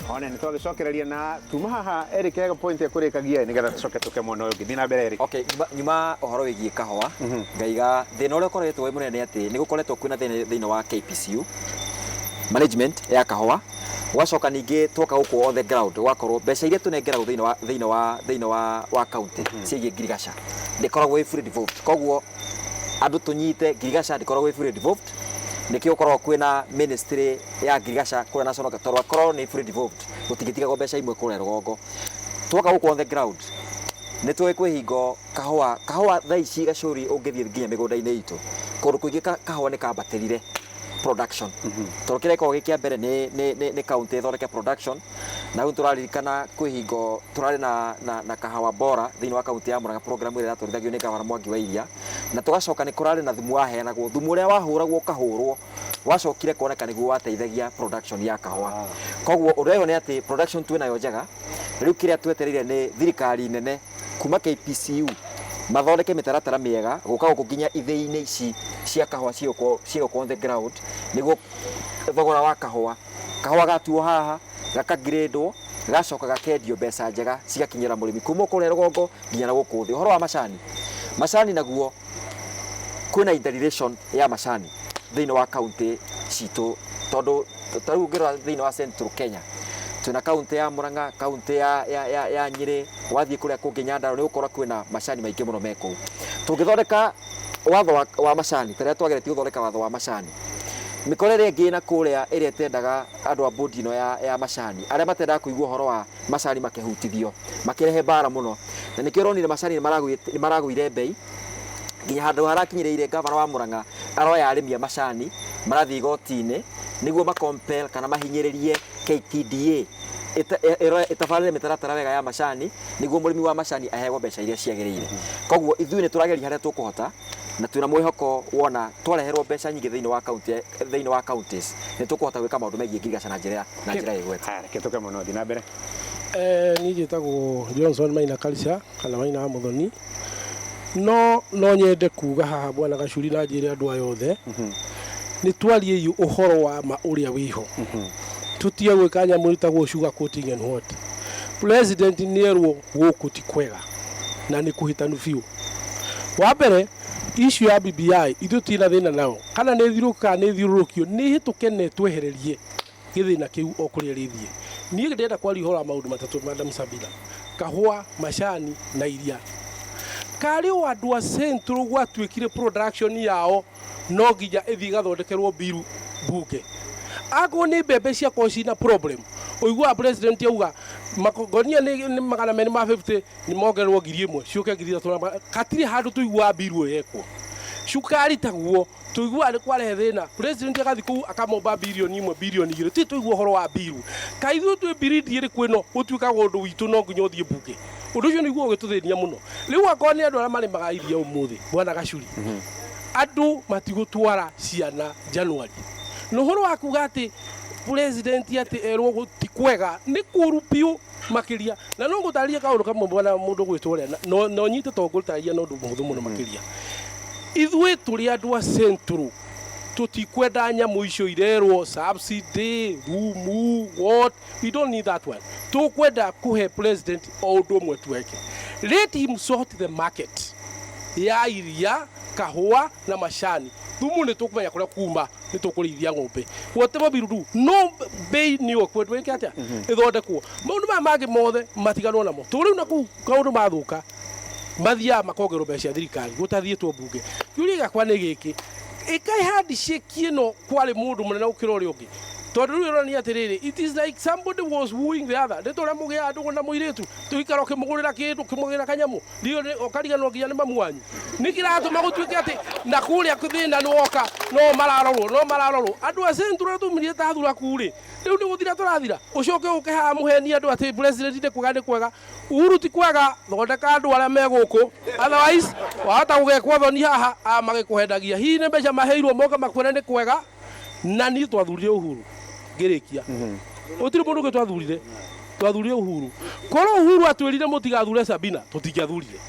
One nĩ twagĩcokereria na tuma haha Eric ego point ya kũrĩkagia nĩgetha tũcoke tũke mwena ũyũ ũngĩ. Thiĩ na mbere, Eric. Okay, nyuma ũhoro wĩgiĩ kahũa, ngaiga thĩna ũrĩa ũkoretwo wĩ mũnene nĩ atĩ nĩ gũkoretwo kwĩna thĩna thĩinĩ wa KPCU management ya kahũa. Gwacoka ningĩ twoka gũkũ on the ground, gwakorwo mbeca iria tũnengeragwo thĩinĩ wa county ciĩgiĩ ngirigaca ndĩkoragwo ĩ fully devolved. Koguo andũ tũnyite, ngirigaca ndĩkoragwo ĩ fully devolved. Nĩkĩo gũkoragwo kwĩna ministry ya ngirigaca kũrĩa national, tondũ akorwo nĩ fully devolved gũtingĩtigagwo mbeca imwe kũrĩa rũgongo. Twoka gũkũ on the ground, nĩ tũĩ kwĩ hingo kahũa thaa ici gacũri ũngĩthiĩ nginya mĩgũnda-inĩ itũ kũndũ kũingĩ, kahũa nĩ kambatĩrire production, tondũ kĩrĩa gĩkoragwo gĩ kĩa mbere nĩ county ĩthondeke production. Na rĩu tũraririkana kwĩ hingo tũrarĩ na kahawa bora thĩinĩ wa kaunti ya Murang'a, program ĩrĩa ĩratwarithagio nĩ Gavana Mwangi wa Iria. Na tũgacoka nĩ kũrarĩ na thumu waheanagwo, thumu ũrĩa wahũragwo ũkahũrwo, wacokire kuoneka nĩguo wateithagia production ya kahũa. Koguo ũndũ ũyũ nĩ atĩ production twĩnayo njega. Rĩu kĩrĩa twetereire nĩ thirikari nene kuma KPCU mathondeke mĩtaratara mĩega gũka gũkũ nginya ithĩi-inĩ ici cia kahũa ciĩgũkwo on the ground, nĩguo thogora wa kahũa gatuo haha gakangirĩndwo, gacoka gakendio mbeca njega cigakinyĩra mũrĩmi kuma kũrĩa rũgongo nginya na gũkũ thĩ. Ũhoro wa macani naguo, kwĩna interrelation ya macani thĩinĩ wa kaunti citũ, tondũ ta rĩu ũngĩrora thĩinĩ wa Central Kenya twĩna kaunti ya Murang'a, kaunti ya Nyĩrĩ, wathiĩ kũrĩa kũngĩ Nyandarua nĩ ũgũkora kwĩna macani maingĩ mũno me kũu. Tũngĩthondeka watho wa macani ta rĩrĩa twageretie gũthondeka watho wa macani, mĩkora ĩrĩa ĩngĩ na kũrĩa ĩrĩa ĩtendaga andũ a bodi ĩno ya macani, arĩa matendaga kũigua ũhoro wa macani makĩhutithio, makĩrehe mbara mũno, na nĩkĩo ũronire macani nĩ maragũire mbei nginya handũ harakinyĩrĩire gavana wa Murang'a aroya arĩmi a macani marathiĩ igoti-inĩ nĩguo makompel kana mahinyĩrĩrie KTDA ĩtabarĩre mĩtaratara wega ya macani, nĩguo mũrĩmi wa macani aheagwo mbeca iria ciagĩrĩire. Koguo ithuĩ nĩ tũrageria harĩa tũkũhota, na twĩna mwĩhoko wona twareherwo mbeca nyingĩ thĩinĩ wa county, thĩinĩ wa counties, nĩ tũkũhota gwĩka maũndũ megiĩ ngirigaca na njĩra ĩgwete. Haya, reke tũke mũno, thiĩ na mbere. Niĩ njĩtagwo Johnson Maina Kalisa kana Maina wa Mũthoni. No nyende kuga haha, bwana Gacuri, na njĩre andũ aya othe nĩ twariei ũhoro wa ma ũrĩa wĩho. Tũtige gwĩka nyamũ ĩtagwo sugar coating and what. President nĩ erwo gũkũ ti kwega na nĩ kũhĩtanu biũ. Wa mbere, issue ya BBI ithuĩ tina thĩna nayo, kana nĩ thiũrũrũke kana nĩ thiũrũrũkio, nĩ ĩhĩtũke na ĩtwehererie gĩthĩna kĩu o kũrĩa rĩthiĩ. Niĩ ndĩrenda kwaria ũhoro wa maũndũ matatũ, Madam Sabina: kahũa, macani na iria. Karĩ o andũ a Central gwatuĩkire production yao no nginya ĩthiĩ ĩgathondekerwo bill bunge? Akorwo nĩ mbembe ciakorwo ciina problem, ũiguaga president auga makonia nĩ 250 nĩ mongererwo 1000 ciũke 3000 hatirĩ handũ tũiguaga bill ĩyo yekwo. Cukari taguo tũiguaga nĩ kwarehe thĩna, president agathiĩ kũu akamomba birioni 1, birioni 2, ti tũigua ũhoro wa bill. Kaĩ ithuĩ twĩ birindi ĩrĩkũ ĩno gũtuĩkaga ũndũ witũ no nginya ũthiĩ bunge? Ũndũ ũcio nĩ iguaga ũgĩtũthĩnia mũno. Rĩu akorwo nĩ andũ arĩa marĩmaga iria ũmũthĩ, bwana Gacuri, andũ matigũtwara ciana January. Na ũhoro wa kuga atĩ president atĩ erwo ti kwega nĩ kũru biũ makĩria. Na no ngũtarĩrie kaũndũ kamwe, bwana mũndũ gwĩtwo ũrĩa no nyite, to ngũtarĩria na ũndũ mũhũthũ mũno makĩria. Ithuĩ tũrĩ andũ a Central tũtikwenda nyamũ icio irerwo subsidy, thumu, what. We don't need that one. Tũkwenda kũhe president o ũndũ ũmwe tu eke: let him sort the market ya iria, kahũa na macani. Thumu nĩ tũkũmenya kũrĩa kuma, nĩ tũkũrĩithia ng'ombe. Whatever we do, no bei nĩyo kwendwo ĩke atĩa, ĩthondekwo. Maũndũ maya mangĩ mothe matiganwo namo, tondũ rĩu na kũu kaũndũ mathũka mathiaga makongerwo mbeca cia thirikari gũtathiĩtwo mbunge. Kĩũria gĩakwa nĩ gĩkĩ: ĩkaĩ handshake ĩno kwarĩ mũndũ mũnene gũkĩra ũrĩa ũngĩ? Tondũ rĩu ĩronania atĩrĩrĩ, it is like somebody was wooing the other. Nĩ ta ũrĩa mũgĩaga ndũgũ na mũirĩtu, tũikara ũkĩmũgũrĩra kĩndũ, ũkĩmũgĩra kanyamũ, ndiũ ũkariganĩrwo nginya nĩ mamu wanyu. Nĩ kĩratũma gũtuĩke atĩ na kũrĩa thĩna nĩ woka no mararorwo andũ a Central arĩa tumirie ta thuraku rĩ, rĩu nĩ gũthira tũrathira. Ũcoke ũke haha mũhenie andũ atĩ president nĩ kwega, nĩ kwega. Uhuru ti kwega, thondeka andũ arĩa me gũkũ, otherwise wahota gũgekwo thoni haha aya magĩkũhendagia. Hihi nĩ mbeca maheirwo moke makwĩre nĩ kwega? Na niĩ twathurire Uhuru, ngĩrĩkia, gũtirĩ mũndũ ũngĩ twathurire, twathurire Uhuru. Korwo Uhuru atwĩrire mũtigathure Sabina, tũtingĩathurire.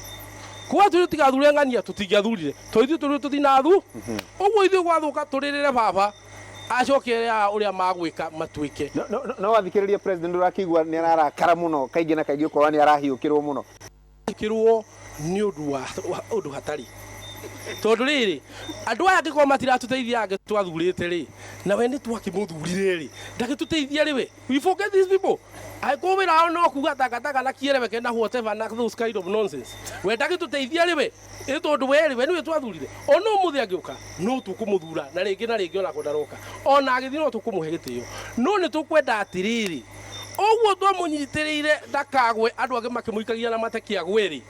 Korwo atwĩrire tũtigathure Ng'ania, tũtingĩathurire, tondũ ithuĩ tũrĩ tũtinathu ũguo. Ithuĩ gwathũka tũrĩrĩre baba. Acoke ere ũrĩa magwĩka matuĩke. No wathikĩrĩria president, ũrakĩigua nĩ ararakara mũno kaingĩ na kaingĩ, ũkora nĩ arahiũkĩrwo mũno. Kĩrwo nĩ ũndũ wa ũndũ hatarĩ, tondũ rĩrĩ, andũ aya angĩkorwo matiratũteithia, angĩ twathurĩte rĩ, na we nĩ twakĩmũthurire rĩ, ndagĩtũteithia rĩ, we forget these people. Angĩkorwo wĩra wao no kuga takataka na kiereweke na whatever na those kind of nonsense, we ndagĩtũteithia rĩ, we ĩ tondũ we rĩ, we nĩwe twathurire. Ona ũmũthĩ angĩũka no tũkũmũthura na rĩngĩ na rĩngĩ, onako ndaroka, ona agĩthiĩ no tũkũmũhe gĩtĩo, no nĩ tũkwenda atĩrĩrĩ, ũguo twamũnyitĩrĩire ndakagwe, andũ angĩ makĩmũikagia na mateke agwe rĩ,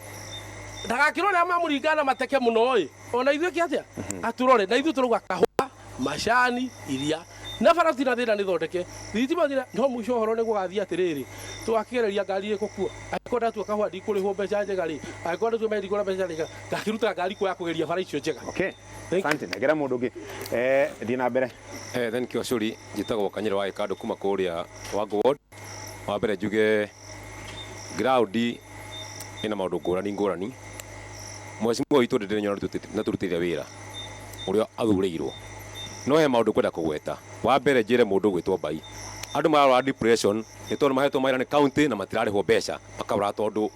ndagakĩrore arĩa mamũringaga na mateke mũno ĩ, ona ithuĩ kĩ atĩa atũrore na ithuĩ tũrauga kahũa, macani, iria na bara tina thĩna nĩ thondeke, thitima thĩna, no mũico ũhoro nĩ gũgathiĩ atĩrĩrĩ, twakĩgereria ngari ĩkũkua. Angĩkorwo ndatua kahũa ndikũrĩhwo mbeca njega rĩ, angĩkorwo ndatua mbeca ndikũrĩhwo mbeca njega, ngakĩruta ngari kuo ya kũgeria bara icio njega. Okay. Thank you. Asante, negera mũndũ ũngĩ. Thiĩ na mbere. Thank you, Ashuri. Njĩtagwo Kanyĩra wa Gĩkandũ kuma kũrĩa Wango Ward. Wa mbere njuge ground ĩna maũndũ ngũrani ngũrani. Mheshimiwa witũ Ndindi Nyoro nĩ atũrutĩire wĩra ũrĩa athurĩirwo. No he maũndũ kwenda kũgweta. Wa mbere njĩre mũndũ ũgwĩtwo Mbai. Andũ mararwara depression nĩ tondũ mahetwo mawĩra nĩ county na matirarĩhwo mbeca, makabara tondũ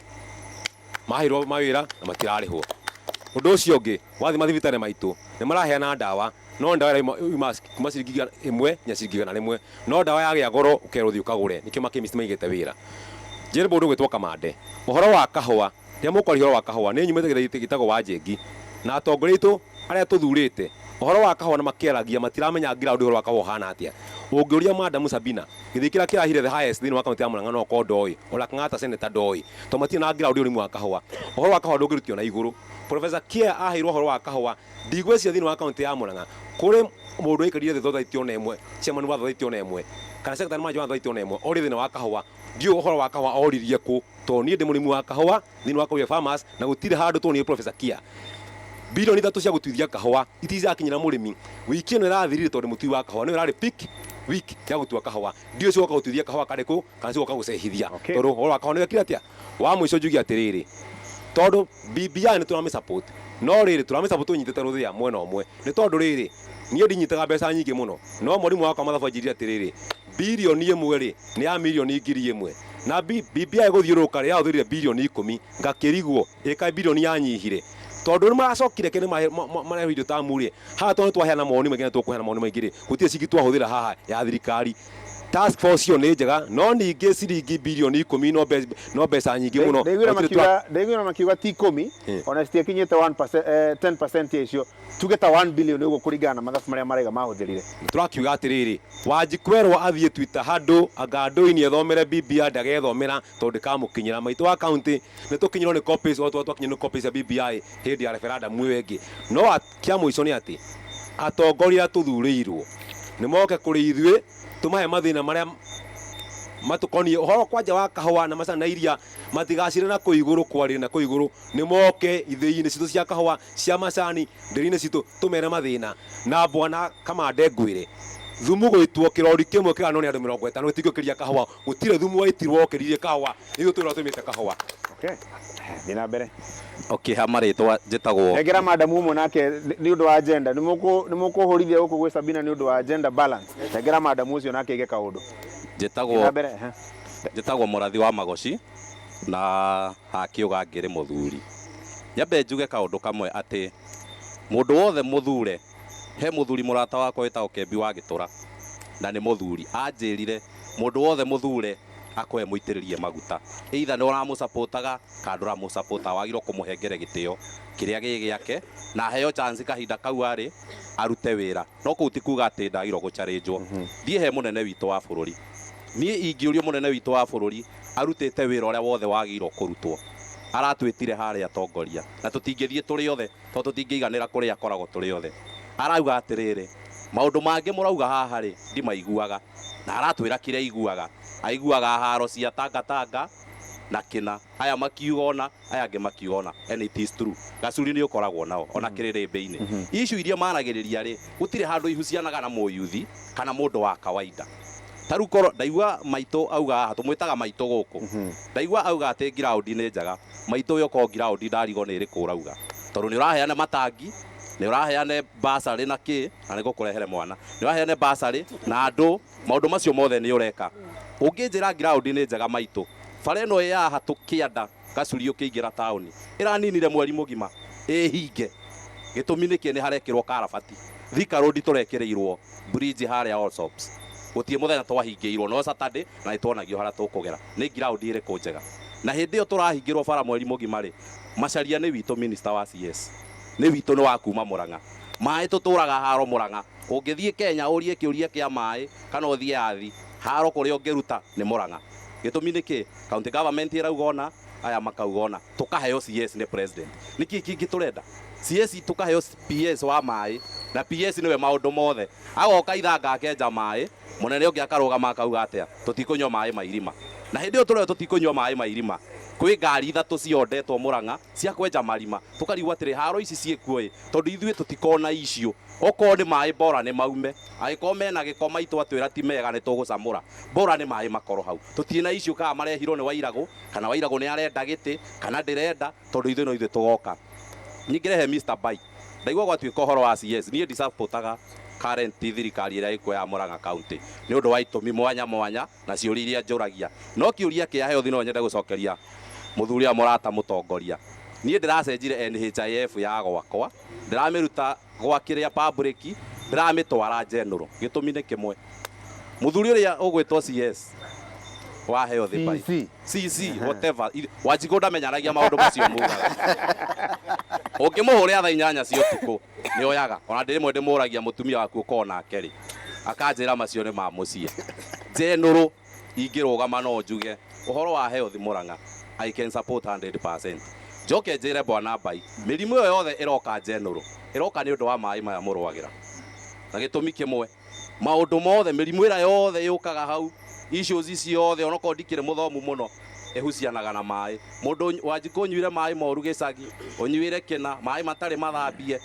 maheirwo mawĩra na matirarĩhwo. Ũndũ ũcio ũngĩ, wathiĩ mathibitarĩ maitũ nĩ maraheana ndawa, no ndawa ĩrĩa yuma kuma ciringi 100 nginya ciringi 100, no ndawa yagĩa goro ũkerwo ũthiĩ ũkagũre. Nĩkĩo makemist maigĩte wĩra. Njĩre mũndũ ũgwĩtwo Kamande ũhoro wa kahũa. Rĩrĩa mũkwaria ũhoro wa kahũa, nĩ nyumĩte gĩthĩi gĩtagwo Wanjĩngi, na atongoria aitũ arĩa tũthurĩte ũhoro wa kahũa na makĩaragia matiramenya ground ũhoro wa kahũa ũhana atĩa. Ũngĩũria Madam Sabina, gĩthĩi kĩrĩa kĩrahire the highest thĩinĩ wa kaunti ya Murang'a no korwo ndoĩ, ona Kang'ata senator ndoĩ, tondũ matirĩ na ground ũrĩmi wa kahũa. Ũhoro wa kahũa ndũngĩrutio na igũrũ. Professor Kiea aheirwo ũhoro wa kahũa, ndigwĩciria thĩinĩ wa kaunti ya Murang'a kũrĩ mũndũ waikarire thĩ thothaiti ona ĩmwe, chairman wa thothaiti ona ĩmwe kana secretary manager wa thothaiti ona ĩmwe orĩ thĩna wa kahũa. Ndiũĩ ũhoro wa kahũa oririe kũ, tondũ niĩ ndĩ mũrĩmi wa kahũa thĩinĩ wa Kawia Farmers na gũtirĩ handũ tuonire Professor Kiea. Bilioni 3 cia gũtuithia kahũa itizakinyĩra mũrĩmi. Wiki ĩno ĩrathirire, tondũ mũtui wa kahũa nĩyo ĩrarĩ peak week ya gũtua kahũa, ndiũĩ cigoka gũtuithia kahũa karĩkũ kana cigoka gũcehithia, tondũ ũhoro wa kahũa nĩwekire atĩa. Wa mũico njuge atĩrĩrĩ, tondũ BBI nĩ tũramĩ support, no rĩrĩ tũramĩ support tũnyitĩte rũthĩa mwena ũmwe, nĩ tondũ rĩrĩ, niĩ ndinyitaga mbeca nyingĩ mũno, no mwarimũ wakwa mathabu anjĩrire atĩrĩrĩ, bilioni 1 rĩ nĩ ya milioni 1,000, na BBI gũthiũrũrũka rĩ yahũthĩrire bilioni 10, ngakĩrigwo ĩka bilioni yanyihire, tondũ nĩ maracokire ke nĩ mareho indo ta rĩ haha, tondũ twaheana mawoni maingĩ na tũkũheana mawoni maingĩ rĩ, gũtirĩ ciringi twahũthĩra haha ya thirikari. Task force ĩyo nĩ njega, no ningĩ ciringi bilioni 10 no mbeca nyingĩ mũno. Ndaiguire Gũtirĩ makiuga, ndaiguire makiuga ti 10, ona citiakinyĩte 1%, 10% ya icio, tuge ta 1 billion ũguo, kũringana na mathabu marĩa maraiga mahũthĩrire. Tũrakiuga atĩrĩrĩ, Wanjikwerwo athiĩ Twitter handũ anga andũ-inĩ ethomere BBI, ndagethomera tondũ ndĩkamũkinyĩra. Maitũ wa county nĩ tũkinyĩrwo nĩ copies o twakinyĩrwo nĩ copies ya BBI hĩndĩ ya referendum ĩyo ĩngĩ. No kĩa mũico nĩ atĩ atongoria arĩa tũthurĩirwo nĩ moke kũrĩ ithuĩ tũmahe mathĩna marĩa matũkoniĩ, ũhoro kwanja wa kahũa na macani na iria, matigacire na kũu igũrũ kwarĩria na kũu igũrũ, nĩ moke ithĩi-inĩ citũ cia kahũa, cia macani, ndĩri-inĩ citũ, tũmere mathĩna. Na bwana Kamande, ngwĩre thumu gwĩtwo kĩrori kĩmwe kĩganwo nĩ andũ 50 gĩtingĩũkĩria kahũa. Gũtirĩ thumu waitirwo wokĩririe kahũa, ithuĩ twĩrwo tũrĩmĩte kahũa. Okay, thiĩ na mbere. Okay, ha marĩtwa njĩtagwo Nengera madamu ũmwe nake nĩ ũndũ wa agenda. Nĩ mũkũhũrithia gũkũ gwĩ Sabina nĩ ũndũ wa agenda balance. Nengera madamu ũcio nake aige kaũndũ. Thiĩ na njĩtagwo mbere, ehe. Njĩtagwo Mũrathi wa Magoci na hakiuga ngĩrĩ mũthuri. Nyambe njuge kaũndũ kamwe atĩ mũndũ wothe mũthure, he mũthuri mũrata wakwa wĩtagwo Kembi wa Gĩtũra na nĩ mũthuri, anjĩrire mũndũ wothe mũthure akoe mũitĩrĩrie maguta, either nĩ ũramũsupportaga kana ndũramũsupporta, wagĩrĩirwo kũmũhengere gĩtĩo kĩrĩa gĩ gĩake na aheo chance kahinda kau arĩ arute wĩra. No kũu ti kuga atĩ ndagĩrĩirwo gũcharĩnjwo. Thiĩ he mũnene witũ wa bũrũri, niĩ ingĩũrio mũnene witũ wa bũrũri arutĩte wĩra ũrĩa wothe wagĩrĩirwo kũrutwo, aratwĩtire harĩa atongoria na tũtingĩthiĩ tũrĩ othe tondũ tũtingĩiganĩra kũrĩa akoragwo tũrĩ othe. Arauga atĩrĩrĩ, maũndũ mangĩ mũrauga haha rĩ, ndimaiguaga, na aratwĩra kĩrĩa aiguaga. Aiguaga haro cia tangatanga na kĩna, aya makiuga ona aya angĩ makiuga ona, and it is true. Gacuri nĩ ũkoragwo nao ona kĩrĩrĩmbĩ-inĩ issue iria maragĩrĩria rĩ, gũtirĩ handũ ihucianaga na mũyuthi kana mũndũ wa kawaida. Ta rĩu korwo ndaigua maitũ auga haha, tũmwĩtaga maitũ gũkũ, ndaigua auga atĩ ground nĩ njega. Maitũ we, okorwo ground ndarigwo nĩ ĩrĩkũ ũrauga, tondũ nĩ ũraheana matangi Nĩ ũraheane basarĩ na kĩ na nĩ ngũkũrehere mwana. Nĩ ũraheane basarĩ na andũ, maũndũ macio mothe nĩ ũreka. Ũngĩnjĩra ground nĩ njega maitũ. Bara ĩno ĩ haha tũkĩanda Gacuri ũkĩingĩra taũni ĩraninire mweri mũgima ĩhinge. Gĩtũmi nĩkĩ? Nĩ harekĩrwo karabati. Thika Road tũrekĩrĩirwo bridge harĩa Allsops. Gũtirĩ mũthenya twahingĩirwo no Saturday na nĩ tuonagio harĩa tũkũgera. Nĩ ground ĩrĩkũ njega? Na hĩndĩ ĩyo tũrahingĩrwo bara mweri mũgima rĩ, Macharia nĩ witũ minister wa CS. Nĩ witũ nĩ wa kuma Murang'a. Maĩ tũtũraga haro Murang'a. Ũngĩthiĩ Kenya ũrie kĩũria kĩa maĩ kana ũthiĩ Athi, haro kũrĩa ũngĩruta nĩ Murang'a. Gĩtũmi nĩ kĩ? County government ĩrauga ũna, aya makauga ũna. Tũkaheo CS nĩ president. Nĩ kĩ kĩngĩ tũrenda? CS tũkaheo PS wa maĩ na PS nĩwe maũndũ mothe. Agoka ithanga akenja maĩ, mũnene ũngĩ akarũgama akauga atĩa? Tũtikũnyua maĩ ma irima. Na hĩndĩ ĩyo tũrerwo tũtikũnyua maĩ ma irima, kwĩ ngari ithatũ ciondetwo Murang'a cia kwenja marima. Tũkarigwo atĩrĩ, haro ici ciĩkuo ĩ, tondũ ithuĩ tũtikona issue. Okorwo nĩ maĩ bora nĩ maume, angĩkorwo mena gĩko maitũ atwĩra ti mega nĩ tũgũcamũra. Bora nĩ maĩ makorwo hau. Tũtirĩ na issue kana marehirwo nĩ Wairagũ, kana Wairagũ nĩ arenda gĩtĩ, kana ndĩrenda, tondũ ithuĩ no ithuĩ tũgoka. Nyingĩre he Mr. Bai. Ndaigua gwatuĩka ũhoro wa CS, niĩ ndisupportaga current thirikari ĩrĩa ĩkuo ya Murang'a County nĩ ũndũ wa itũmi mwanya mwanya na ciũria iria njũragia. No kĩũria kĩa health no nyende gũcokeria mũthuri ũrĩa mũrata mũtongoria. Niĩ ndĩracenjire NHIF ya gwakwa, ndĩramĩruta gwa kĩrĩa public, ndĩramĩtwara general. Gĩtũmi nĩ kĩmwe. Mũthuri ũrĩa ũgwĩtwo CS wa health bai. CC. CC, whatever. Wanjikũ ndamenyanagia maũndũ macio mugaga. Ũngĩmũhũrĩra thaa inyanya cia ũtukũ nĩ oyaga. Ona ndĩ rĩmwe ndĩmũragia mũtumia waku ũkorwo nake rĩ, akanjĩra macio nĩ ma mũciĩ. General ingĩrũgama no njuge ũhoro wa health Murang'a I can support 100%. Njoke njĩre bwana Mbai, mĩrimũ ĩyo yothe ĩroka general, ĩroka nĩ ũndũ wa maĩ maya mũrũagĩra. Na gĩtũmi kĩmwe, maũndũ mothe, mĩrimũ ĩrĩa yothe yũkaga hau, issues ciothe, onokorwo ndikĩrĩ mũthomu mũno, ĩhucianaga na maĩ. Mũndũ Wanjikũ ũnyuire maĩ moru gĩcagi, ũnyuire kĩna, maĩ matarĩ mathambie,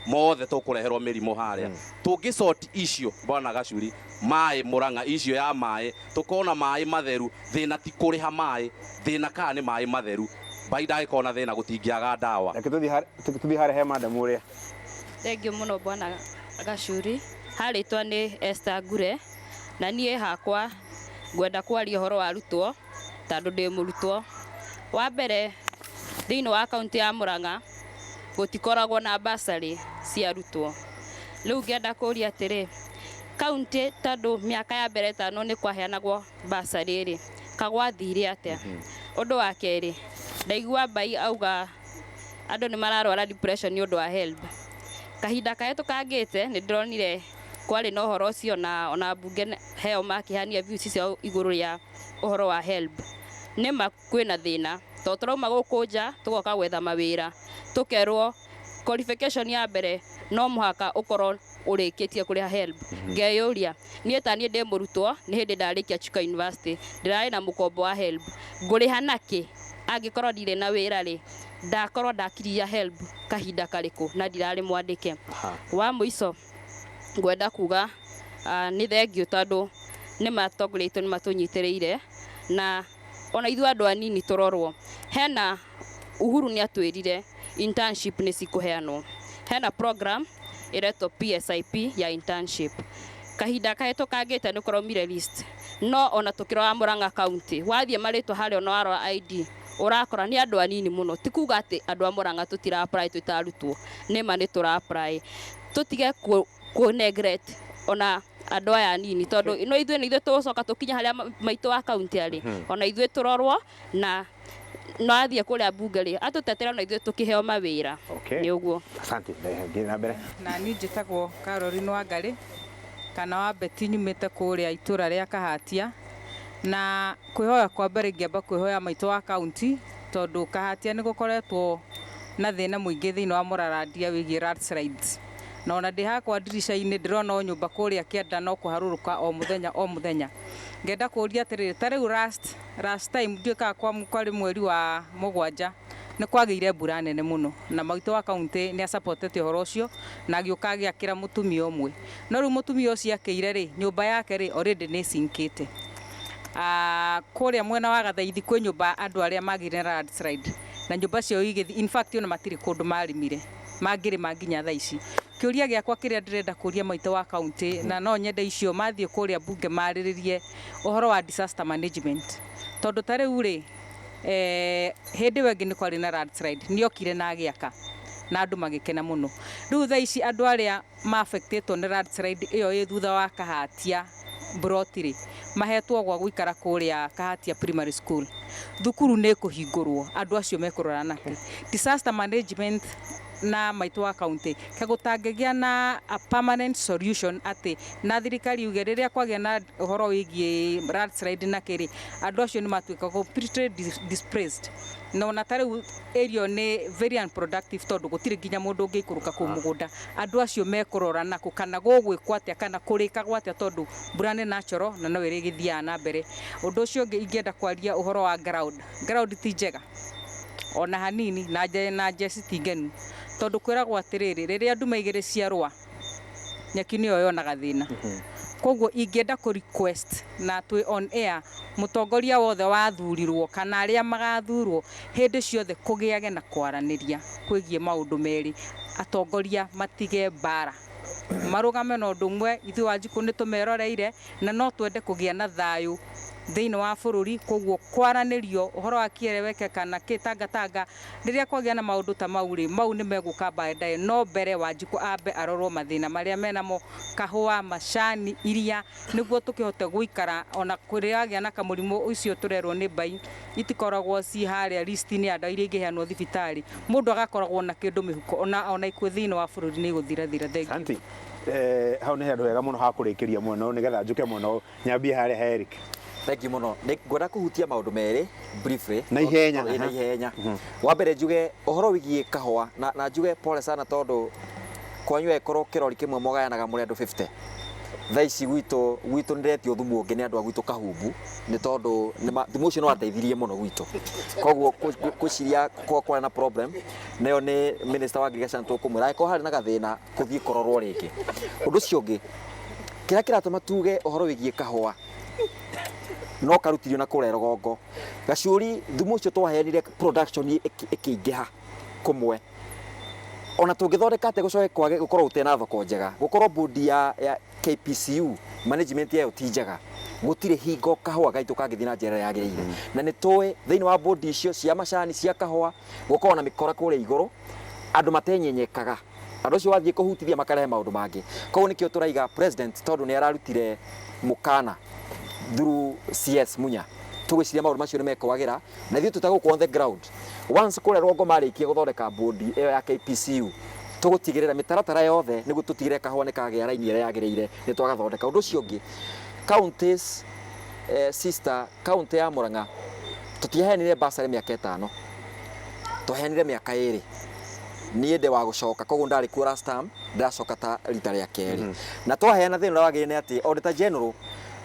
mothe tũkũreherwo mĩrimũ harĩa. Tũngĩ sort icio bwana Gacuri, maĩ Murang'a, icio ya maĩ, tũkona maĩ matheru, thĩna ti kũrĩha maĩ, thĩna kana nĩ maĩ matheru. Mbai ndangĩkorwo na thĩna gũtingĩaga ndawa. Reke tũthiĩ harĩa he madam ũrĩa. Thengiũ mũno bwana Gacuri. Harĩtwa nĩ Esther Ngure na niĩ hakwa ngwenda kwaria ũhoro wa arutwo tondũ ndĩ mũrutwo. Wa mbere thĩinĩ wa kaunti ya Murang'a gũtikoragwo na bursary cia arutwo. Rĩu ngĩenda kũria atĩrĩ, kaunti tondũ mĩaka ya mbere ĩtano nĩ kwaheanagwo bursary rĩ, kagwathire atĩa? Ũndũ wa kerĩ, ndaigua Mbai auga andũ nĩ mararwara depression nĩ ũndũ wa HELB. Kahinda kahĩtũkangĩte nĩ ndĩronire kwarĩ na ũhoro ũcio na ona mbunge heo makĩhania views ciao igũrũ rĩa ũhoro wa HELB. Nĩma kwĩna thĩna tondũ tũrauma gũkũ nja tũgoka gwetha mawĩra tũkerwo qualification ya mbere no mũhaka ũkorwo ũrĩkĩtie kũrĩha HELB. Ngeyũria niĩ ta niĩ ndĩ mũrutwo nĩ hĩndĩ ndarĩkia Chuka University ndĩrarĩ na mũkombo wa HELB ngũrĩha nakĩ angĩkorwo ndirĩ na wĩra rĩ ndakorwo ndakiria HELB kahinda karĩkũ na ndirarĩ mwandĩke. Wa mũico ngwenda kuga nĩ thengiũ tondũ nĩ matongoria aitũ nĩ matũnyitĩrĩire na ona ithuĩ andũ anini tũrorwo. Hena Uhuru nĩ atwĩrire internship nĩ cikũheanwo. Hena program ĩretwo PSIP ya internship. Kahinda kahĩtũkangĩte nĩ kũraumire list no ona tũkĩrora Murang'a County wathiĩ marĩtwa harĩa ona warora ID ũrakora nĩ andũ anini mũno. Ti kuga atĩ andũ a Murang'a tũtira apply twĩ ta arutwo, nĩma nĩ tũra apply. Tũtige kũ neglect ona andũ aya anini tondũ no ithuĩ nĩ ithuĩ tũgũcoka tũkinye harĩa maitũ wa kaunti arĩ, ona ithuĩ tũrorwo na no athiĩ kũrĩa mbunge rĩ atũtetera ona ithuĩ tũkĩheo mawĩra. Nĩ ũguo. Asante. Thiĩ na mbere. Na niĩ njĩtagwo Caroline Wangarĩ kana wa Betty, nyumĩte kũrĩa itũra rĩa Kahatia. Na kwĩhoya kwa mbere ingĩamba kwĩhoya maitũ wa kaunti tondũ Kahatia nĩ gũkoretwo na thĩna mũingĩ thĩinĩ wa mũrarandia wĩgiĩ landslides. Na ona ndĩ hakwa ndirica-inĩ ndĩrona o nyũmba kũrĩa kĩanda no kũharũrũka o mũthenya o mũthenya. Ngenda kũria atĩrĩrĩ, ta rĩu last time ndiũĩ kana kwarĩ mweri wa mũgwanja nĩ kwagĩire mbura nene mũno na maitũ wa kaunti nĩ asupportete ũhoro ũcio na agĩũka agĩakĩra mũtumia ũmwe. No rĩu mũtumia ũcio akĩire rĩ, nyũmba yake rĩ already nĩ sinkĩte. Kũrĩa mwena wa Gathaithi kwĩ nyũmba andũ arĩa magĩire na landslide na nyũmba ciao igĩthiĩ, in fact ona matirĩ kũndũ marĩmire. Mangĩrĩma nginya thaa ici. Kĩũria gĩakwa kĩrĩa ndĩrenda kũria maitũ wa kaunti, na no nyende icio mathiĩ kũrĩa mbunge marĩrĩrie ũhoro wa disaster management, tondũ ta rĩu rĩ, hĩndĩ ĩyo ĩngĩ nĩ kwarĩ na landslide, nĩokire na agĩaka na andũ magĩkena mũno. Rĩu thaa ici andũ arĩa ma-affectĩtwo nĩ landslide ĩyo ĩ thutha wa Kahatia mburoti rĩ, mahetwo gwa gũikara kũrĩa Kahatia Primary School. Thukuru nĩ ĩkũhingũrwo, andũ acio mekũrora nakĩ? Disaster management na maitũ wa kaunti ke gũtangĩgĩa na a permanent solution, atĩ na thirikari yuge rĩrĩa kwagĩa na ũhoro wĩgiĩ landslide na kĩrĩ, andũ acio nĩ matuĩka completely displaced. Na ona ta rĩu area nĩ very unproductive, tondũ gũtirĩ nginya mũndũ ũngĩikũrũka kũu mũgũnda. Andũ acio mekũrora nakũ, kana gũgwĩkwo atĩa, kana kũrĩkagwo atĩa, tondũ mbura nĩ natural na no ĩrĩgĩthiaga na mbere. Ũndũ ũcio ũngĩ ingĩenda kwaria ũhoro wa ground. Ground ti njega ona hanini, na na njeci ti ngenu, tondũ kwĩragwo atĩrĩrĩ, rĩrĩa nduma igĩrĩ ciarũa, nyeki nĩyo yonaga thĩna. Koguo ingĩenda kũ request na twĩ on air, mũtongoria wothe wathurirwo kana arĩa magathurwo, hĩndĩ ciothe kũgĩage na kwaranĩria kwĩgiĩ maũndũ merĩ. Atongoria matige mbara, marũgame na ũndũ ũmwe. Ithuĩ Wanjikũ nĩ tũmeroreire na no twende kũgĩa na thayũ thĩinĩ wa bũrũri. Koguo kwaranĩrio ũhoro wa kĩeleweke kana kĩ tangatanga, rĩrĩa kwagĩa na maũndũ ta mau rĩ, mau nĩ megũka baadaye. No mbere Wanjikũ ambe arorwo mathĩna marĩa menamo, kahũa, macani, iria, nĩguo tũkĩhote gũikara. Ona kũrĩa agĩa na kamũrimũ ũcio tũrerwo nĩ mbai itikoragwo ci harĩa list-inĩ ya ndawa iria ingĩheanwo thibitarĩ, mũndũ agakoragwo na kĩndũ mĩhuko, ona ikuũ thĩinĩ wa bũrũri nĩ igũthirathira. Thank you. Asante. Hau nĩ handũ hega mũno ha kũrĩkĩria mwena ũyũ, nĩgetha njũke mwena ũyũ, nyambie harĩa ha Eric. Thank you mũno. Nĩ ngwenda kũhutia maũndũ merĩ briefly. Na ihenya. Na ihenya. Wa mbere njuge ũhoro wĩgiĩ kahũa, na njuge pole sana, tondũ kwanyu angĩkorwo kĩrori kĩmwe mũgayanaga mũrĩ andũ 50, thaa ici gwitũ nĩndetio thumu ũngĩ nĩ andũ a gwitũ Kahumbu, nĩ tondũ thumu ũcio nĩ wateithirie mũno gwitũ. Koguo ngwĩciria kwarĩ na problem nayo nĩ minister wa agriculture, tũkũmwĩra angĩkorwo harĩ na gathĩna kũthiĩ kũrorwo rĩngĩ. Ũndũ ũcio ũngĩ, kĩrĩa kĩratũma tuge ũhoro wĩgiĩ kahũa no karutirio na kũrĩa rũgongo, Gacuri, thumu ũcio twaheanire, production ĩkĩingĩha kũmwe. Ona tũngĩthondeka atĩa gũcoke kwage gũkorwo gũtarĩ na thoko njega, gũkorwo board ya KPCU management yayo ti njega, gũtirĩ hingo kahũa gaitũ kangĩthiĩ na njĩra ĩrĩa yagĩrĩire. Na nĩ tũĩ thĩinĩ wa board icio cia macani, cia kahũa, gũkorwo na mĩkora kũrĩa igũrũ, andũ matenyenyekaga, andũ acio wathiĩ kũhutithia makarehe maũndũ mangĩ. Koguo nĩkĩo tũraiga president, tondũ nĩ ararutire mũkana through CS Munya, tũgwĩciria maũndũ macio nĩ mekwagĩra. Na ithuĩ tũtagũkũ on the ground, once kũrĩa rũgongo marĩkia gũthondeka board ĩyo ya KPCU, tũgũtigĩrĩra mĩtaratara yothe nĩguo tũtigĩrĩre kahũa nĩ kagĩa raini ĩrĩa yagĩrĩire, nĩ twagathondeka. Ũndũ ũcio ũngĩ, counties, sister county ya Murang'a, tũtiaheanire bursary mĩaka 5, twaheanire mĩaka 2. Niĩ ndĩ wa gũcoka, koguo ndarĩ kuo last term, ndĩracoka ta rita rĩa kerĩ. Na twaheana, thĩna ũrĩa wagĩrĩire nĩ atĩ auditor general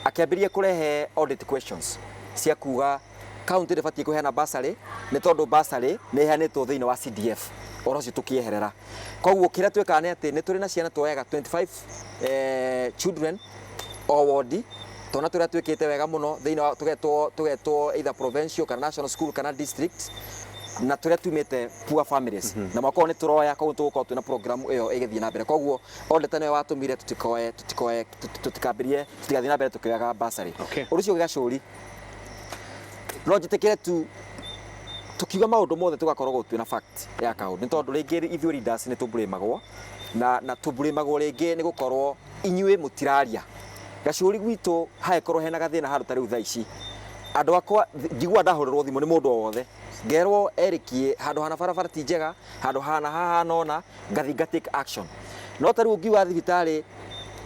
akĩambĩrĩria kũrehe audit questions cia kuga county ndĩbatiĩ kũheana bursary, nĩ tondũ bursary nĩ ĩheanĩtwo thĩinĩ wa CDF. Ũhoro ũcio tũkĩeherera. Koguo kĩrĩa twĩkaga nĩ atĩ nĩ tũrĩ na ciana tuoyaga 25 children o wodi, twana tũrĩa twĩkĩte wega mũno thĩinĩ wa tũgetwo either provincial kana national school kana district, na tũrĩa tumĩte poor families, na mwaka ũyũ nĩ tũroya. Koguo tũgũkorwo twĩna program ĩyo ĩgĩthiĩ na mbere. Koguo auditor nĩwe watũmire tutikoe tutikambĩrie, tutigathiĩ na mbere tũkĩoyaga bursary. Ũndũ ũcio ũngĩ, Gacũri, no njĩtĩkĩre tu tukiuga maũndũ mothe tũgakoragwo twĩna fact ya kaũndũ, nĩ tondũ rĩngĩ ithuĩ leaders nĩ tũblamagwo, na tũblamagwo rĩngĩ nĩ gũkorwo inyuĩ mũtiraria. Gacũri, gwitũ hangĩkorwo hena gathĩna handũ ta rĩu thaa ici, andũ akwa njigua ndahũrĩrwo thimũ nĩ mũndũ o wothe, ngerwo Eric handũ hana barabara ti njega, handũ hana hahana ũna, ngathi nga take action. No ta rĩu ũngiuga thibitarĩ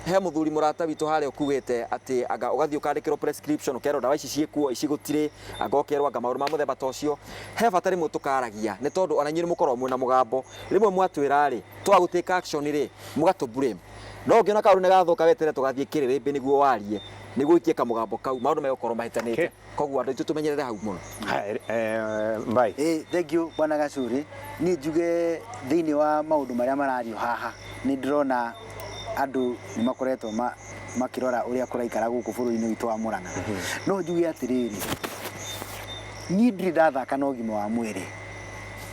he mũthuri mũrata witũ harĩa ũkuĩte atĩ anga ũgathiĩ ũkandĩkĩrwo prescription, ũkerwo ndawa ici ciĩkuo, ici gũtirĩ, anga ũkerwo anga maũndũ ma mũthemba ta ũcio, he bata rĩmwe tũkaragia, nĩ tondũ ona inyuĩ nĩ mũkoragwo mwĩna mũgambo. Rĩmwe mwatwĩra rĩ, twaga gũ take action rĩ, mũgatũ blame. No ũngĩona kaũndũ nĩ gathũka, weterere tũgathiĩ kĩrĩrĩmbĩ nĩguo warie, nĩguo ũikie kamũgambo kau, maũndũ megũkorwo mahĩtanĩte. Koguo andũ aitũ tũmenyerere hau mũno. Haya, Mbai. Thank you, bwana Gacuri. Niĩ njuge thĩinĩ wa maũndũ marĩa marario haha, nĩ ndĩrona andũ nĩ makoretwo makĩrora ũrĩa kũraikara gũkũ bũrũri-inĩ witũ wa Murang'a. No njuge atĩrĩrĩ, niĩ ndirĩ ndathaka na ũgima wa mwĩrĩ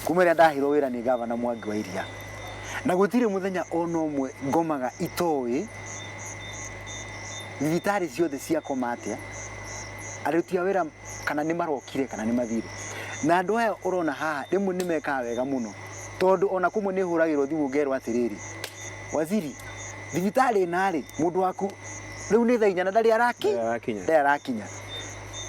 kuma ĩrĩa ndaheirwo wĩra nĩ gavana Mwangi wa Iria. Na gũtirĩ mũthenya ona ũmwe ngomaga itoĩ thibitarĩ ciothe ciakoma atĩa, aruti a wĩra kana nĩ marokire kana nĩ mathire. Na andũ aya ũrona haha rĩmwe nĩ mekaga wega mũno, tondũ ona kũmwe nĩ hũragĩrwo thimũ ngerwo atĩrĩrĩ, waziri, thibitarĩ ĩna rĩ, mũndũ waku rĩu nĩ thaa 4 na ndarĩ araki Ndarakinya. Ndarĩ arakinya.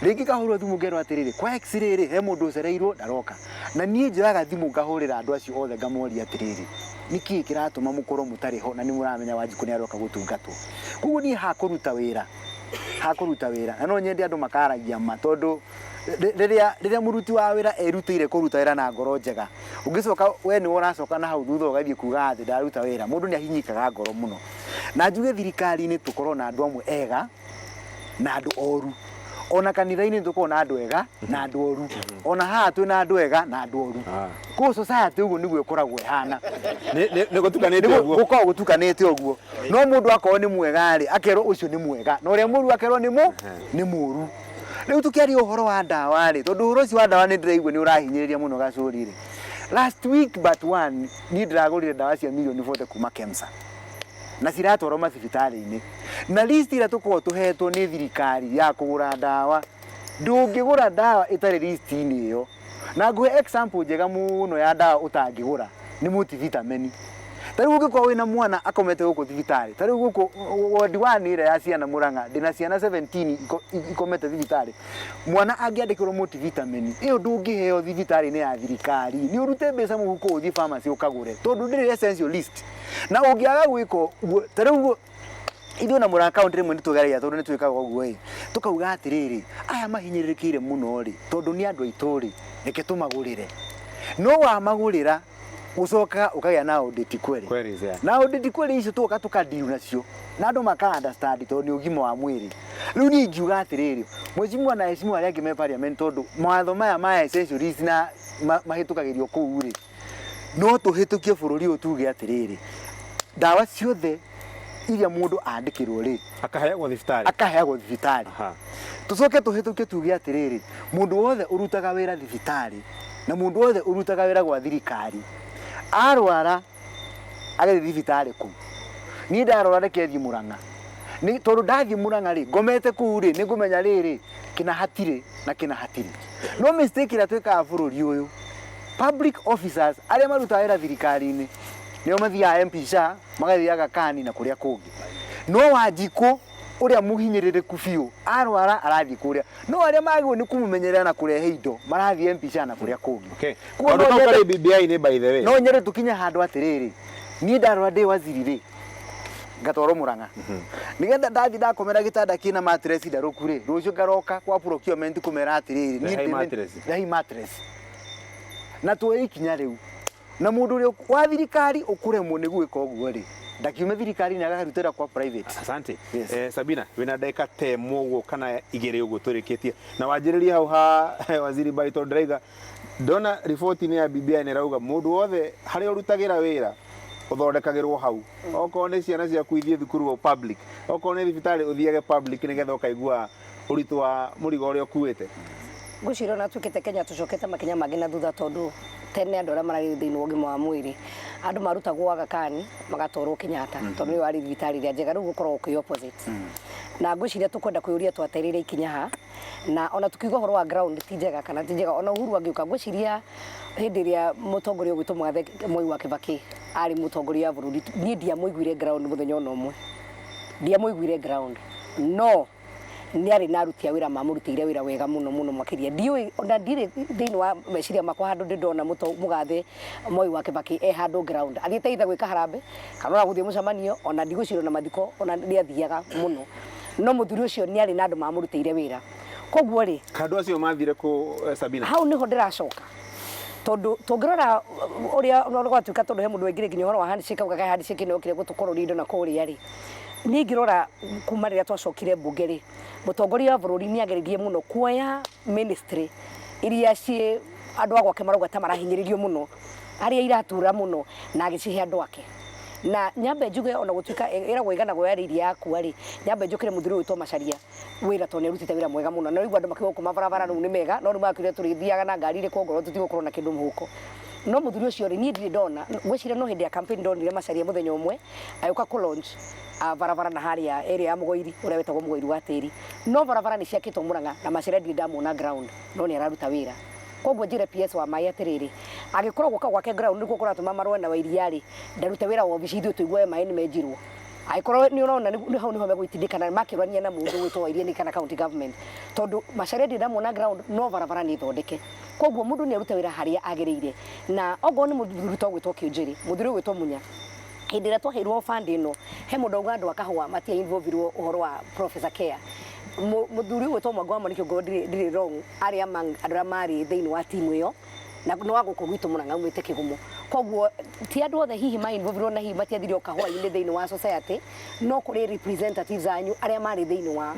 Rĩngĩ ngahũrwo thimũ ngerwo atĩrĩrĩ, kwa x-ray rĩ, he mũndũ ũcereirwo ndaroka. Na niĩ njoyaga thimũ ngahũrĩra andũ acio othe ngamoria atĩrĩrĩ, nĩkĩĩ kĩratũma mũkorwo mũtarĩ ho na nĩ mũramenya Wanjikũ nĩ aroka gũtungatwo. Koguo niĩ hakũruta wĩra, hakũruta wĩra, na no nyende andũ makaragia ma, tondũ rĩrĩa rĩrĩa mũruti wa wĩra erutĩire kũruta wĩra na ngoro njega, ũngĩcoka we nĩwe ũracoka na hau thutha ũgathiĩ kuga atĩ ndaruta wĩra, mũndũ nĩ ahinyĩkaga ngoro mũno. Na njuge thirikari-inĩ tũkorwo na andũ amwe ega na andũ oru, ona kanitha-inĩ tũkorwo na andũ ega na andũ oru, ona haha twĩna andũ ega na andũ oru. Koguo society ũguo nĩguo ĩkoragwo ĩhana. Nĩ gũtukanĩte ũguo. Gũkoragwo gũtukanĩte ũguo. No mũndũ akorwo nĩ mwega rĩ, akerwo ũcio nĩ mwega, na ũrĩa mũru akerwo nĩ mũ nĩ mũru. Rĩu tũkĩaria ũhoro wa ndawa rĩ, tondũ ũhoro ũcio wa ndawa nĩ ndĩraigua nĩ ũrahinyĩrĩria mũno Gacũri rĩ, last week but one niĩ ndĩragũrire ndawa cia mirioni 40 kuma KEMSA, na ciratwarwo mathibitarĩ-inĩ, na list ĩrĩa tũkoragwo tũhetwo nĩ thirikari ya kũgũra ndawa, ndũngĩgũra ndawa ĩtarĩ list-inĩ ĩyo. Na ngũhe example njega mũno ya ndawa ũtangĩgũra nĩ multivitamin. Ta rĩu ũngĩkorwo wĩna mwana akomete gũkũ thibitarĩ, ta rĩu gũkũ ward 1 ĩrĩa ya ciana Murang'a, ndĩna ciana 17 ikomete thibitarĩ. Mwana angĩandĩkĩrwo multivitamin ĩyo ndũngĩheo thibitarĩ-inĩ ya thirikari, nĩ ũrute mbeca mũhuko ũthiĩ pharmacy ũkagũre, tondũ ndĩrĩ essential list. Na ũngĩaga gwĩka ũguo, ta rĩu ithuĩ na Murang'a County rĩmwe nĩ tũgeragia, tondũ nĩ twĩkaga ũguo ĩ, tũkauga atĩrĩrĩ, aya mahinyĩrĩrĩkĩire mũno rĩ, tondũ nĩ andũ aitũ rĩ, reke tũmagũrĩre. No wamagũrĩra ũcokaga ũkagĩa na audit query. Queries, yeah. Na audit query icio tũgoka tũkadeal nacio na andũ maka understand tondũ nĩ ũgima wa mwĩrĩ. Rĩu niĩ ingiuga atĩrĩrĩ, mheshimiwa na heshimiwa arĩa angĩ me parliament, tondũ mawatho maya ma essential na mahĩtũkagĩrio kũu rĩ, no tũhĩtũkie bũrũri ũyũ tuge atĩrĩrĩ, ndawa ciothe iria mũndũ andĩkĩrwo rĩ, akaheagwo thibitarĩ, akaheagwo thibitarĩ. Tũcoke tũhĩtũkie tuge atĩrĩrĩ, mũndũ wothe ũrutaga wĩra thibitarĩ na mũndũ wothe ũrutaga wĩra gwa thirikari arwara agathiĩ thibitarĩ kũu. Niĩ ndarwara reke thiĩ Murang'a, nĩ tondũ ndathiĩ Murang'a rĩ, ngomete kũu rĩ, nĩ ngũmenya rĩrĩ kĩna hatirĩ na kĩna hatirĩ. No mistake ĩrĩa twĩkaga bũrũri ũyũ, public officers arĩa marutaga wĩra thirikari-inĩ nĩo mathiaga MP SHA, magathiĩ Aga Khan na kũrĩa kũngĩ. No Wanjikũ ũrĩa mũhinyĩrĩrĩku biũ arwara arathiĩ kũrĩa, no arĩa magĩrĩirwo nĩ kũmũmenyerera na kũrehe indo marathiĩ MP SHA na kũrĩa kũngĩ. Koguo Kaũndũ kau karĩ BBI-inĩ by the way. No nyende tũkinye handũ atĩrĩrĩ, niĩ ndarwara ndĩ waziri rĩ, ngatwarwo Murang'a, nĩgetha ndathiĩ ndakomera gĩtanda kĩna mattress ndarũku rĩ, rũciũ ngaroka kwa procurement kũmera atĩrĩrĩ, niĩ Rehai mattress. Rehai mattress. Na tuoye ikinya rĩu, na mũndũ ũrĩa wa thirikari ũkũremwo nĩ gwĩka ũguo rĩ, ndakiume thirikari-inĩ akarutĩra kwa private. Asante. Yes. Sabina, wĩna ndagĩka ta ĩmwe ũguo kana igĩrĩ ũguo tũrĩkĩtie, na wanjĩrĩrie hau ha waziri Mbai, tondũ ndĩraiga ndona riboti-inĩ ya BBI nĩ ĩrauga mũndũ wothe harĩa ũrutagĩra wĩra ũthondekagĩrwo hau, okorwo nĩ ciana ciaku ithiĩ thukuru o public, okorwo nĩ thibitarĩ ũthiage public, nĩgetha ũkaigua ũritũ wa mũrigo ũrĩa ũkuĩte. Ngwĩciria ona tuĩkĩte Kenya tũcokete makinya mangĩ na thutha, tondũ tene andũ arĩa mararĩ thĩinĩ wa ũgima wa mwĩrĩ, andũ marutagwo Aga Khan magatwarwo Kenyatta, tondũ nĩyo yarĩ thibitarĩ ĩrĩa njega. Rĩu gũkoragwo kwĩ opposite, na ngwĩciria tũkwenda kwĩyũria twatereire ikinya ha. Na ona tukiuga ũhoro wa ground ti njega kana ti njega, ona Uhuru angĩũka, ngwĩciria hĩndĩ ĩrĩa mũtongoria ũgwĩtwo Mũgathe Mwai wa Kibaki arĩ mũtongoria wa bũrũri, niĩ ndiamũiguire ground mũthenya ona ũmwe, ndiamũiguire ground, no nĩ arĩ na aruti a wĩra mamũrutĩire wĩra wega mũno mũno makĩria. Ndiũĩ ona ndirĩ thĩinĩ wa meciria makwa handũ ndĩ ndona Mũgathe Moi wa Kibaki e handũ ground athiĩte either gwĩka harambee kana ona gũthiĩ mũcemanio, ona ndigwĩciria ona mathiko ona nĩ athiaga mũno, no mũthuri ũcio nĩ arĩ na andũ mamũrutĩire wĩra. Koguo rĩ, Andũ acio mathire kũ, Sabina? Hau nĩho ndĩracoka, tondũ tũngĩrora ũrĩa gwatuĩka, tondũ he mũndũ waingĩrire nginya ũhoro wa handshake, auga kaĩ handshake ĩno yokire gũtũkororia indo na kũrĩa rĩ, niĩ ingĩrora kuma rĩrĩa twacokire mbunge rĩ, mũtongoria wa bũrũri nĩ ageririe mũno kuoya ministry iria ciĩ andũ a gwake marauga ta marahinyĩrĩrio mũno, harĩa iratura mũno, na agĩcihe andũ ake. Na nyambe njuge, ona gũtuĩka ĩragwo ĩganagwo yarĩ iria yakua rĩ, nyambe njũkĩre mũthuri ũyũ wĩtwo Macharia wĩra, tondũ nĩ arutĩte wĩra mwega mũno. Na rĩu andũ makiuga gũkũ mabarabara rĩu nĩ mega, no rĩu makĩũria tũrĩthiaga na ngari irĩkũ ongorwo tũtigũkorwo na kĩndũ mũhuko. No mũthuri ũcio rĩ, niĩ ndirĩ ndona, ngwĩciria no hĩndĩ ya campaign ndonire Macharia mũthenya ũmwe agĩũka kũ launch barabara na harĩa area ya Mũgoiri, ũrĩa wĩtagwo Mũgoiri wa tĩri. No barabara nĩ ciakĩtwo Mũrang'a na Macharia ndirĩ ndamuona ground, no nĩ araruta wĩra. Koguo njĩre PS wa maĩ atĩrĩrĩ, angĩkorwo gũka gwake ground nĩkuo kũratũma marũe na Wairia rĩ, ndarute wĩra wa obici ithuĩ tũiguage maĩ nĩ menjirwo. Angĩkorwo nĩ ũrona nĩ hau nĩho megũitindĩkana makĩũrania na mũndũ ũgwĩtwo Wairia nĩ kana county government. Tondũ Macharia ndirĩ ndamuona ground, no barabara nĩ thondeke. Koguo mũndũ nĩ arute wĩra harĩa agĩrĩire. Na ongorwo nĩ mũthuri ta ũgwĩtwo Kĩũnjĩrĩ, mũthuri ũgwĩtwo Munya, hĩndĩ ĩrĩa twaheirwo fund ĩno, he mũndũ auga andũ a Kahũa matia involve-irwo ũhoro wa Professor Care. Mũthuri ũgwĩtwo Mwangi wa Mwaniki ongorwo ndirĩ wrong, arĩ among andũ arĩa marĩ thĩinĩ wa team ĩyo, na nĩ wa gũkũ gwitũ Mũrang'a aumĩte Kĩgumo. Koguo ti andũ othe hihi ma involve-irwo na hihi matiathire o kahũa-inĩ thĩinĩ wa society, no kũrĩ representatives anyu arĩa marĩ thĩinĩ wa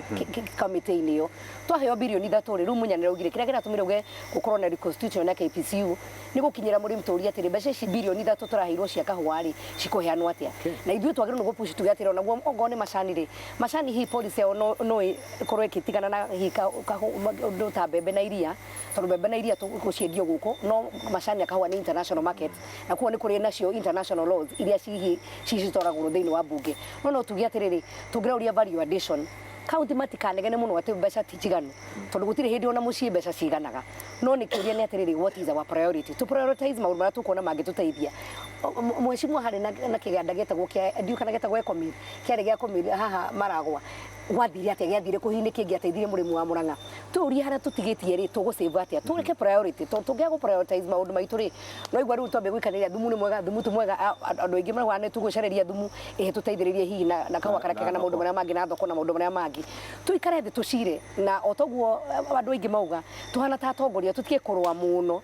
committee-inĩ ĩyo. Twaheo birioni 3 rĩ, rĩu Munya nĩaraugire kĩrĩa kĩratũmire uge gũkorwo na reconstitution ya KPCU nĩ gũkinyĩra mũrĩmi tũrie atĩrĩ, mbeca ici birioni 3 tũraheirwo cia kahũa rĩ, cikũheanwo atĩa? Na ithuĩ twagĩrĩirwo nĩ gũ-push tuge atĩrĩ, onaguo ongorwo nĩ macani rĩ, macani hihi policy yao no ĩkorwo ĩgĩtigana na hihi ũndũ ta mbembe na iria, tondũ mbembe na iria tũgũciendio gũkũ, no macani na kahũa nĩ international market, na koguo nĩ kũrĩ nacio international laws iria hihi citwaragwo thĩinĩ wa mbunge. No tuge atĩrĩrĩ, tũngĩrauria value addition, kaunti matikanegene mũno atĩ mbeca ti njiganu, tondũ gũtirĩ hĩndĩ ona mũciĩ mbeca ciganaga. No nĩ kĩũria nĩ atĩrĩrĩ, what is our priority? To prioritize maũndũ marĩa tũkuona mangĩtũteithia. Mheshimiwa harĩ na kĩganda gĩtagwo kĩa, ndiũĩ kana gĩtagwo Ecomil, kĩarĩ gĩa kũmil haha Maragwa. Gwathire atĩa? Gĩathire kũ? Hihi nĩ kĩngĩateithirie mũrĩmi wa Mũrang'a? Tũrie harĩa tũtigĩtie rĩ, tũgũ save atĩa? Tũreke priority, tondũ tũngĩaga gũ prioritize maũndũ maitũ rĩ, no igua rĩu twambia gũikanĩria thumu nĩ mwega, thumu ti mwega, andũ aingĩ marauga nĩ tũgũcareria thumu ĩhĩ tũteithĩrĩrie hihi na kahũa karĩa kega na maũndũ marĩa mangĩ na thoko na maũndũ marĩa mangĩ. Tũikare thĩ tũcire, na o toguo andũ aingĩ mauga, tũhana ta atongoria tũtige kũrũa mũno.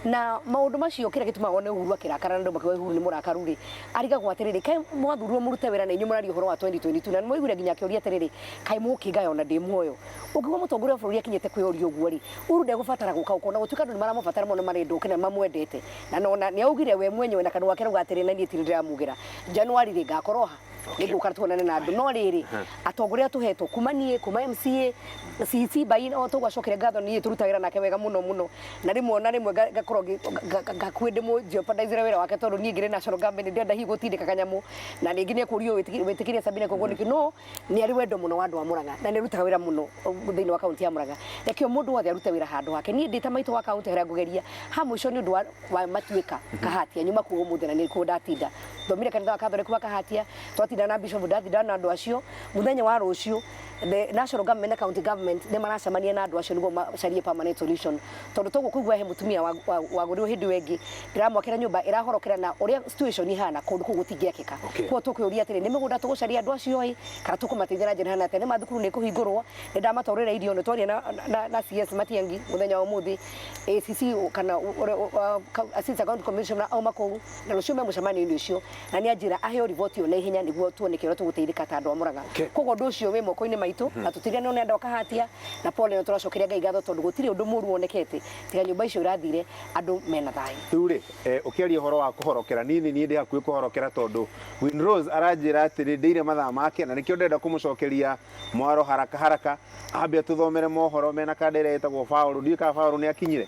Na maũndũ macio kĩrĩa gĩtũmaga wone Uhuru akĩrakara na andũ makiuga Uhuru nĩ mũrakaru rĩ, arigagwo atĩrĩrĩ, kaĩ mwathurirwo mũrute wĩra na inyuĩ mũraria ũhoro wa 2022 na nĩmwaiguire nginya akĩũria atĩrĩrĩ, kaĩ mũkĩngaya ona ndĩ muoyo? Ũngĩigua mũtongoria wa bũrũri akinyĩte kwĩyũria ũguo rĩ, Uhuru ndegũbatara gũka gũkũ, ona gũtuĩka andũ nĩ maramũbatara mũno nĩ marendwo na mamwendete. Na nona nĩ augire we mwenyewe na kanua gake arauga atĩrĩ, na niĩ ti ndĩramugĩra, January rĩ ngakorwo ha? Nĩngũka tuonane na andũ. No rĩrĩ, atongoria tũhetwo kuma niĩ, kuma MCA, CC Mbai o toguo acokire ngatho niĩ tũrutagĩra nake wega mũno mũno. Na rĩmwe ona rĩmwe ngakorwo ngakuĩ ndĩmũ jeopardize wĩra wake tondũ niĩ ngĩrĩ national government ndĩrenda hihi gũtindĩka kanyamũ na rĩngĩ nĩ ekũrio wĩtĩkĩrie Sabina koguo nĩkĩ, no nĩ arĩ wendo mũno wa andũ a Mũrang'a na nĩ arutaga wĩra mũno thĩinĩ wa kaunti ya Mũrang'a. Reke o mũndũ wothe arute wĩra handũ hake. Niĩ ndĩ ta maitũ wa kaunti harĩa ngũgeria ha mũico nĩ ũndũ wa Matuĩka Kahatia nyuma kuo ũmũthĩ na nĩkuo ndatinda. Thomire kanitha wa Catholic wa Kahatia, twatinda na bishop, ndatinda na andũ acio. Mũthenya wa rũciũ the national government na county government nĩ maracemania na andũ acio nĩguo macarie permanent solution, tondũ toguo kũigua he mũtumia wagũrirwo hĩndĩ ĩyo ĩngĩ ndĩramwakĩra nyũmba ĩrahorokera na ũrĩa situation ihana kũndũ kũu gũtingĩakĩka. Koguo tũkwĩũria atĩrĩ, nĩ mĩgũnda tũgũcaria andũ acio ĩ, kana tũkũmateithia na njĩra hana atĩa? Nĩ ma thukuru nĩ ĩkũhingũrwo, nĩ ndamatwarĩra irio, nĩ twaria na CS Matiang'i mũthenya wa ũmũthĩ, ACC kana Assistant County Commissioner auma kũu, na rũciũ me mũcemanio-inĩ ũcio, na nĩ anjĩra aheo riboti ĩyo na ihenya nĩguo tuone kĩrĩa tũgũteithĩka ta andũ a Mũrang'a. Koguo ũndũ ũcio wĩ moko-inĩ maitũ na tũtiriganĩrwo nĩ andũ a Kahatia na pole, nĩ tũracokeria Ngai ngatho tondũ gũtirĩ ũndũ mũru wonekete tiga nyũmba icio irathire andũ mena thayũ. Rĩu rĩ, ũkĩaria ũhoro wa kũhorokera, niĩ nĩ niĩ ndĩ hakuhĩ kũhorokera tondũ Winrose aranjĩra atĩrĩ ndĩire mathaa make na nĩkĩo ndĩrenda kũmũcokeria mwaro haraka haraka ambe atũthomere mohoro mena kanda ĩrĩa ĩtagwo Paũlũ. Ndiũĩ kana Paũlũ nĩ akinyire,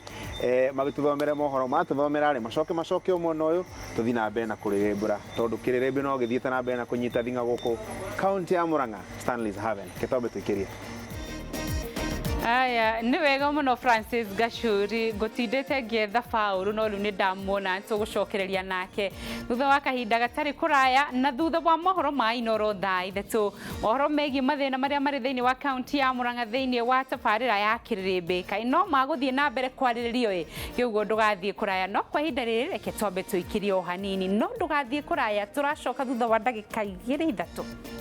magĩtũthomere mohoro. Matũthomera rĩ, macoke macoke o mwena ũyũ tũthiĩ na mbere na kũrĩrĩmbũra tondũ kĩrĩrĩmbĩ no gĩthiĩte na mbere na kũnyita thing'a gũkũ kaunti ya Murang'a, Stanley's Haven. Kĩtombe tũikĩrie. Aya, nĩ wega mũno Francis Gachuri, ngũtindĩte ngĩetha Paũlũ no rĩu nĩ ndamuona, tũgũcokereria nake thutha wa kahinda gatarĩ kũraya na thutha wa mohoro ma Inooro thaa 3, mohoro megiĩ mathĩna marĩa marĩ thĩinĩ wa kaunti ya Murang'a thĩinĩ wa tabarĩra ya Kĩrĩrĩmbĩ kaĩ no magũthiĩ na mbere kwarĩrĩrio ĩ kĩũguo ndũgathiĩ kũraya, no kwa ihinda rĩrĩ reke twambe tũikĩrie o hanini, no ndũgathiĩ kũraya, tũracoka thutha wa ndagĩka 2 3.